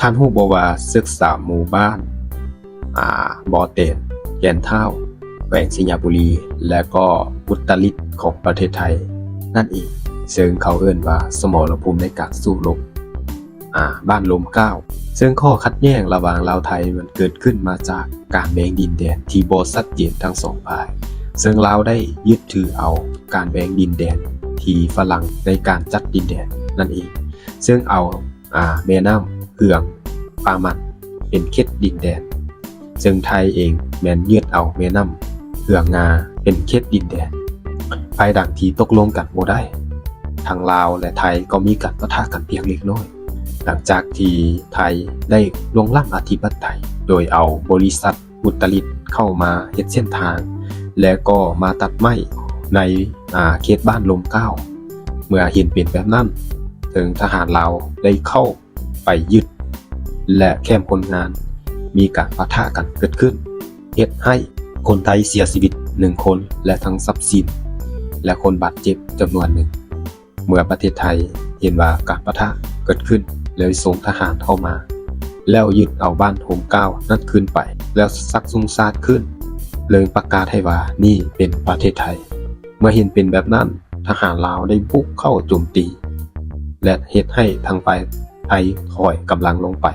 ທ່ານຮູ້ບໍ່ວ່າເຊືອກສາມໝູ່ບ້ານ ອາ ບໍ່ແຕນ, ແກ່ນທ້າວ, ແຂວງໄຊຍະບູລີ ແລະກໍອຸດຕະລິດຂອງປະເທດໄທນັ້ນເອງ, ເຊິ່ງເຂົາເອີ້ນວ່າສະໝໍລະພູມໃນການສູ້ລົບ ອາ ບ້ານລົມເກົ້າ. ເຊິ່ງຂໍ້ຂັດແຍ່ງລະຫວ່າງລາວໄທມັນເກີດຂຶ້ນມາຈາກການແບ່ງດິນແດນທີ່ບໍ່ຊັດເຈນທັງສອງຝ່າຍ, ເຊິ່ງລາວໄດ້ຍຶດຖືເອົາການແບ່ງດິນແດນທີ່ຝຣັ່ງໃນການຈັດດິນແດນນັ້ນເອງ, ເຊິ່ງເອົາ ອາ ແມ່ນ້ຳເຫືອງປາມັນເປັນເຂດດິນແດນ, ເຊິ່ງໄທເອງແມ່ນຍຶດເອົາແມ່ນ້ຳເຫືອງງາເປັນເຂດດິນແດນ. ພາຍຫຼັງທີ່ຕົກລົງກັນບໍ່ໄດ້, ທັງລາວ ແລະ ໄທກໍມີການປະທະກັນພຽງເລັກນ້ອຍ. ຫຼັງຈາກທີ່ໄທໄດ້ລ່ວງລ້ຳອະທິປະໄຕ ໂດຍເອົາບໍລິສັດ ອຸດຕະລິດເຂົ້າມາເຮັດເສັ້ນທາງ ແລະກໍມາຕັດໄມ້ໃນ ອາ ເຂດບ້ານລົມເກົ້າ. ເມື່ອເຫັນເປັນແບບນັ້ນ, ເຖິງທະຫານລາວໄດ້ເຂົ້າໄປຍຶດ ແລະ ແຄມຄົນງານ, ມີການປະທະກັນເກີດຂຶ້ນ, ເຮັດໃຫ້ຄົນໄທເສຍຊີວິດໜຶ່ງຄົນ ແລະ ທັງຊັບສິນ ແລະ ຄົນບາດເຈັບຈຳນວນໜຶ່ງ. ເມື່ອປະເທດໄທເຫັນວ່າການປະທະເກີດຂຶ້ນ ແລ້ວສົ່ງທະຫານເຂົ້າມາ ແລ້ວຍຶດເອົາບ້ານໂຮມກ້າວນັ້ນຄືນໄປ ແລ້ວຊັກຊຸງຊາດຂຶ້ນ, ເລີຍປະກາດໃຫ້ວ່ານີ້ເປັນປະເທດໄທ. ເມື່ອເຫັນເປັນແບບນັ້ນ, ທະຫານລາວໄດ້ບຸກເຂົ້າໂຈມຕີ ແລະ ເຮັດໃຫ້ທາງຝ່າຍໄທຖອຍກຳລັງລົງໄປ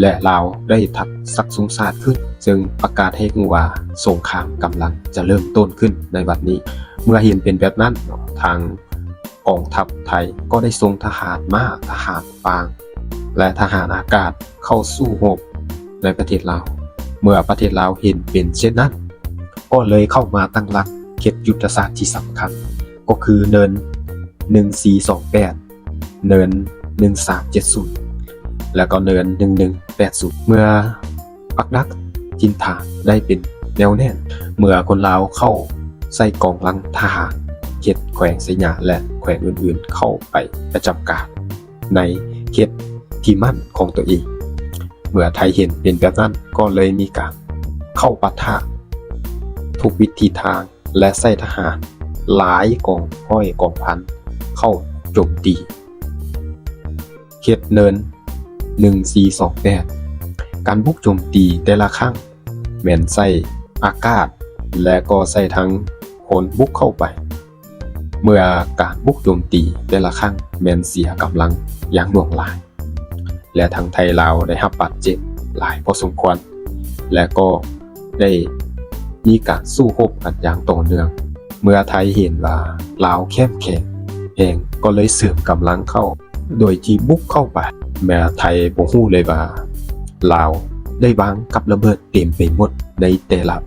ແລະ ລາວໄດ້ທັກຊັກຊຸງຊາດຂຶ້ນ, ເຊິ່ງປະກາດໃຫ້ຮູ້ວ່າສົງຄາມກຳລັງຈະເລີ່ມຕົ້ນຂຶ້ນໃນບັດນີ້. ເມື່ອເຫັນເປັນແບບນັ້ນ, ທາງ ກອງທັບໄທກໍໄດ້ສົ່ງທະຫານມ້າ, ທະຫານຟາງ ແລະ ທະຫານອາກາດເຂົ້າສູ້ຮົບໃນປະເທດລາວ. ເມື່ອປະເທດລາວເຫັນເປັນເຊັ່ນນັ້ນ, ກໍເລີຍເຂົ້າມາຕັ້ງຫຼັກເຂດຍຸດທະສາດທີ່ສຳຄັນ, ກໍຄືເນີນໜຶ່ງສີ່ສອງແປດ, ເນີນໜຶ່ງສາມເຈັດສູນ ແລະ ກໍເນີນໜຶ່ງໜຶ່ງແປດສູນ. ເມື່ອ ປັກຫຼັກຖິ່ນຖານໄດ້ເປັນແໜ້ວແໜ້ນ. ເມື່ອຄົນລາວເຂົ້າໃສ່ກອງລັງທະຫານເຂດແຂວງໄຊຍະ ແລະ ແຂວງອື່ນໆເຂົ້າໄປປະຈຳການໃນເຂດທີ່ໝັ້ນຂອງຕົວເອງ. ເມື່ອໄທເຫັນເປັນແບບນັ້ນ ກໍເລີຍມີການເຂົ້າປະທະທຸກວິທີທາງ ແລະ ໃຊ້ທະຫານຫຼາຍກອງຮ້ອຍກອງພັນເຂົ້າໂຈມຕີ ເຂດເນີນໜຶ່ງສີ່ສອງແປດ. ການບຸກໂຈມຕີແຕ່ລະຄັ້ງແມ່ນໃຊ້ອາກາດ ແລະ ກໍໃຊ້ທັງຄົນບຸກເຂົ້າໄປ. ເມື່ອການບຸກໂຈມຕີແຕ່ລະຄັ້ງແມ່ນເສຍກຳລັງຢ່າງຫຼວງຫຼາຍ ແລະ ທັງໄທລາວໄດ້ຮັບບາດເຈັບຫຼາຍພໍສົມຄວນ ແລະ ກໍໄດ້ມີການສູ້ຮົບກັນຢ່າງຕໍ່ເນື່ອງ. ເມື່ອໄທເຫັນວ່າລາວເຂັ້ມແຂງແຮງ ກໍເລີຍເສີມກຳລັງເຂົ້າ ໂດຍທີ່ບຸກເຂົ້າໄປ. ແມ່ນໄທບໍ່ຮູ້ເລີຍວ່າລາວໄດ້ວາງກັບລະເບີດເຕັມໄປໝົດໃນແຕ່ລະ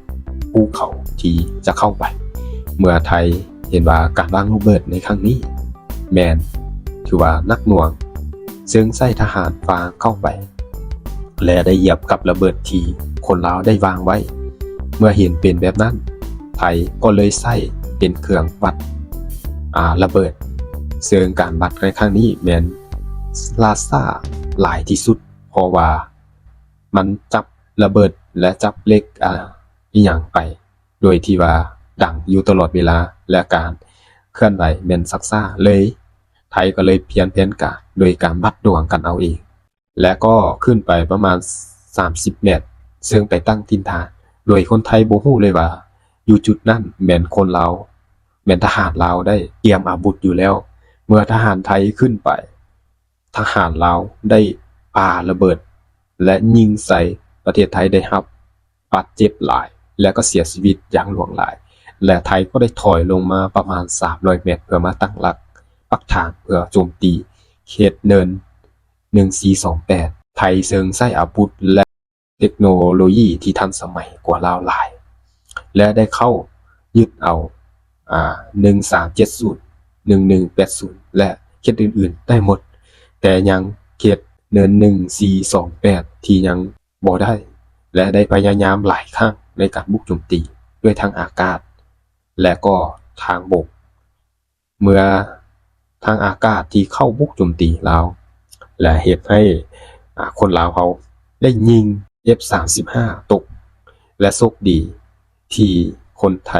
ພູເຂົາທີ່ຈະເຂົ້າໄປ. ເມື່ອໄທເຫັນວ່າການວາງລະເບີດໃນຄັ້ງນີ້ແມ່ນຖືວ່າໜັກໜ່ວງ, ເຊິ່ງໃຊ້ທະຫານຟາງເຂົ້າໄປ ແລະ ໄດ້ຢຽບກັບລະເບີດທີ່ຄົນລາວໄດ້ວາງໄວ້. ເມື່ອເຫັນເປັນແບບນັ້ນ, ໄທກໍເລີຍໃຊ້ເປັນເຄື່ອງວັດ ອາ ລະເບີດ, ເຊິ່ງການວັດໃນຄັ້ງນີ້ແມ່ນລ່າຊ້າຫຼາຍທີ່ສຸດ, ເພາະວ່າມັນຈັບລະເບີດ ແລະ ຈັບເຫຼັກ ອາ ອີ່ຫຍັງໄປ ໂດຍທີ່ວ່າດັງຢູ່ຕະຫຼອດເວລາ ແລະ ການເຄື່ອນໄຫວແມ່ນຊັກຊ້າເລີຍ. ໄທກໍເລີຍປ່ຽນແຜນການໂດຍການວັດດວງກັນເອົາເອງ ແລະ ກໍຂຶ້ນໄປປະມານສາມສິບແມັດ ເຊິ່ງໄປຕັ້ງຖິ່ນຖານ ໂດຍຄົນໄທບໍ່ຮູ້ເລີຍວ່າຢູ່ຈຸດນັ້ນແມ່ນຄົນລາວ, ແມ່ນທະຫານລາວໄດ້ກຽມອາວຸດຢູ່ແລ້ວ. ເມື່ອທະຫານໄທຂຶ້ນໄປ, ທະຫານລາວໄດ້ປາລະເບີດ ແລະ ຍິງໃສ່ປະເທດໄທໄດ້ຮັບ ບາດເຈັບຫຼາຍ ແລະ ກໍເສຍຊີວິດຢ່າງຫຼວງຫຼາຍ ແລະ ໄທກໍໄດ້ຖອຍລົງມາປະມານສາມຮ້ອຍແມັດ ເພື່ອມາຕັ້ງຫຼັກປັກຖານເພື່ອໂຈມຕີເຂດເນີນໜຶ່ງສີ່ສອງແປດ. ໄທເຊິ່ງໃຊ້ອາວຸດ ແລະ ເຕັກໂນໂລຢີທີ່ທັນສະໄໝກວ່າລາວຫຼາຍ ແລະ ໄດ້ເຂົ້າຍຶດເອົາ ອາ ໜຶ່ງສາມເຈັດສູນ ໜຶ່ງໜຶ່ງແປດສູນ ແລະ ເຂດອື່ນໆໄດ້ໝົດ, ແຕ່ຍັງເຂດເນີນໜຶ່ງສີ່ສອງແປດທີ່ຍັງ ບໍ່ໄດ້ ແລະ ໄດ້ພະຍາຍາມຫຼາຍຄັ້ງໃນການບຸກໂຈມຕີດ້ວຍທາງອາກາດ ແລະ ກໍທາງບົກ. ເມື່ອທາງອາກາດທີ່ເຂົ້າບຸກໂຈມຕີລາວ ແລະ ເຮັດໃຫ້ ອາ ຄົນລາວເຮົາໄດ້ຍິງເອັບສາມສິບຫ້າຕົກ ແລະ ໂຊກດີທີ່ຄົນໄທ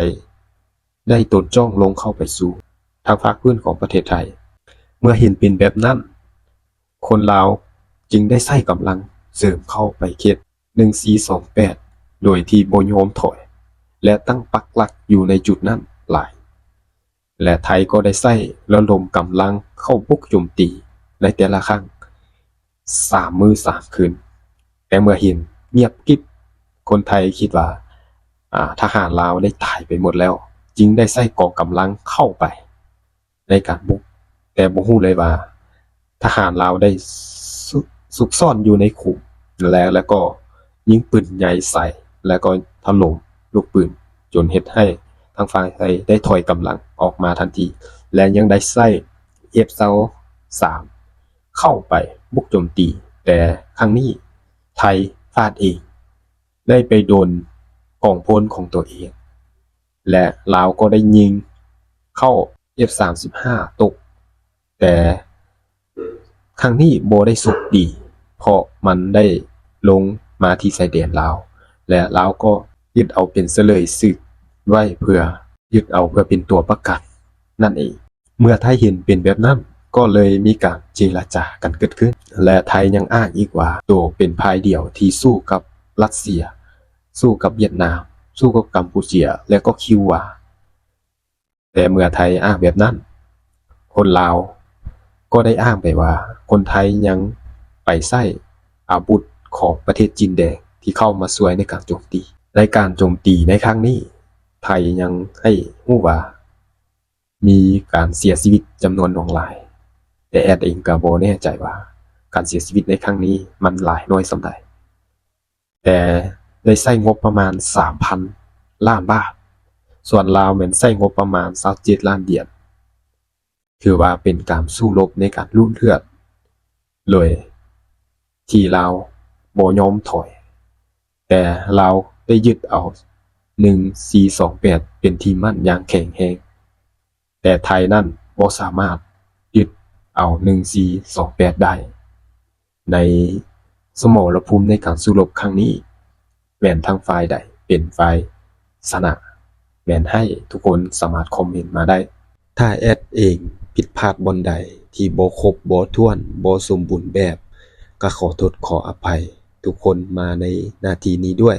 ໄດ້ໂດນຈ້ອງລົງເຂົ້າໄປສູ່ທາງພາກພື້ນຂອງປະເທດໄທ. ເມື່ອເຫັນເປັນແບບນັ້ນ, ຄົນລາວ ຈຶ່ງໄດ້ໃຊ້ກຳລັງເສີມເຂົ້າໄປເຂດໜຶ່ງສີ່ສອງແປດ ໂດຍທີ່ບໍ່ຍອມຖອຍ ແລະ ຕັ້ງປັກຫຼັກຢູ່ໃນຈຸດນັ້ນຫຼາຍ ແລະ ໄທກໍໄດ້ໃຊ້ລະດົມກຳລັງເຂົ້າບຸກໂຈມຕີໃນແຕ່ລະຄັ້ງ ສາມມື້ສາມຄືນ. ແຕ່ເມື່ອເຫັນງຽບກິບ, ຄົນໄທຄິດວ່າ ອາ ທະຫານລາວໄດ້ຕາຍໄປໝົດແລ້ວ, ຈຶ່ງໄດ້ໃຊ້ກອງກຳລັງເຂົ້າໄປໃນການບຸກ, ແຕ່ບໍ່ຮູ້ເລີຍວ່າທະຫານລາວໄດ້ຊຸກ ຊຸກຊ້ອນຢູ່ໃນຂຸມ ແລະ ແລ້ວກໍຍິງປືນໃຫຍ່ໃສ່ ແລ້ວກໍຖະຫຼົ່ມລູກປືນ ຈົນເຮັດໃຫ້ທາງຝ່າຍໄທໄດ້ຖອຍກຳລັງອອກມາທັນທີ ແລະ ຍັງໄດ້ໃຊ້ເອັຟຊາວສາມ ເຂົ້າໄປບຸກໂຈມຕີ, ແຕ່ຄັ້ງນີ້ໄທພາດເອງ ໄດ້ໄປໂດນກອງພົນຂອງຕົວເອງ ແລະ ລາວກໍໄດ້ຍິງເຂົ້າເອັຟສາມສິບຫ້າຕົກ, ແຕ່ຄັ້ງນີ້ບໍ່ໄດ້ໂຊກດີ ເພາະມັນໄດ້ລົງມາທີ່ຊາຍແດນລາວ ແລະ ລາວກໍຍຶດເອົາເປັນສະເຫຼີຍຊຶກໄວ້ເພື່ອ ຍຶດເອົາເພື່ອເປັນຕົວປະກັນນັ້ນເອງ. ເມື່ອໄທເຫັນເປັນແບບນັ້ນ ກໍເລີຍມີການເຈລະຈາກັນເກີດຂຶ້ນ ແລະ ໄທຍັງອ້າງອີກວ່າ ໂຕເປັນຝ່າຍດຽວທີ່ສູ້ກັບຣັດເຊຍ, ສູ້ກັບຫວຽດນາມ, ສູ້ກັບກຳປູເຈຍ ແລະ ກໍຄິວບາ. ແຕ່ເມື່ອໄທອ້າງແບບນັ້ນ, ຄົນລາວກໍໄດ້ອ້າງໄປວ່າ ຄົນໄທຍັງໄປໃຊ້ອາວຸດຂອງປະເທດຈີນແດງທີ່ເຂົ້າມາຊ່ວຍໃນການໂຈມຕີ. ໃນການໂຈມຕີໃນຄັ້ງນີ້, ໄທຍັງໃຫ້ຮູ້ວ່າ ມີການເສຍຊີວິດຈຳນວນຫຼວງຫຼາຍ, ແຕ່ແອດເອງກໍບໍ່ແນ່ໃຈວ່າການເສຍຊີວິດໃນຄັ້ງນີ້ມັນຫຼາຍໜ້ອຍສ່ຳໃດ, ແຕ່ໄດ້ໃຊ້ງົບປະມານສາມພັນລ້ານບາດ, ສ່ວນລາວແມ່ນໃຊ້ງົບປະມານຊາວເຈັດລ້ານຫຍວນ. ຖືວ່າເປັນການສູ້ລົບໃນການລຸເລືອດ ໂດຍທີ່ລາວບໍ່ຍອມຖອຍ, ແຕ່ລາວໄດ້ຍຶດເອົາໜຶ່ງສີ່ສອງແປດເປັນທີ່ໝັ້ນຢ່າງແຂງແຮງ, ແຕ່ໄທນັ້ນບໍ່ສາມາດຍຶດເອົາໜຶ່ງສີ່ສອງແປດໄດ້. ໃນສະໝໍລະພູມໃນການສູ້ລົບຄັ້ງນີ້ ແມ່ນທາງຝ່າຍໃດເປັນຝ່າຍຊະນະ? ແມ່ນໃຫ້ທຸກຄົນສາມາດຄອມເມັນມາໄດ້. ຖ້າແອດເອງຜິດພາດບ່ອນໃດທີ່ບໍ່ຄົບ, ບໍ່ຖ້ວນ, ບໍ່ສົມບູນແບບ, ກໍຂໍໂທດຂໍອະໄພທຸກຄົນມາໃນໜ້າທີ່ນີ້ດ້ວຍ.